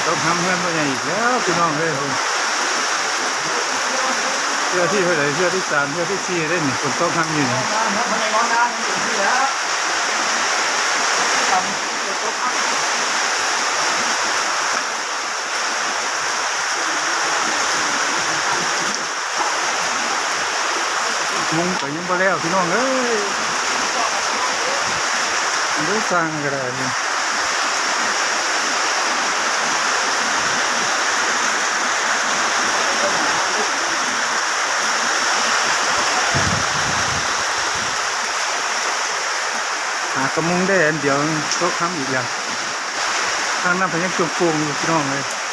ຕົກຮຳເຮືອນພໍ່ໃຫຍ່ອີກແລ້ວພີ່ນ້ອງເອີຍ. ເທື່ອທີເທົ່າໃດ? ເທື່ອທີສາມ ເທື່ອທີສີ່ເດ້ນີ້ ຝົນຕົກຮຳຢູ່ນີ້. ມຸງກໍຍັງບໍ່ແລ້ວພີ່ນ້ອງເອີຍ, ບໍ່ໄດ້ສ້າງກໍໄດ້. ຫາກະມຸງໄດ້ອັນດຽວ ຕົກຮຳອີກແລ້ວ. ທາງນັ້ນເພິ່ນຍັງໂປ່ງໆຢູ່ພີ່ນ້ອງເອີຍ.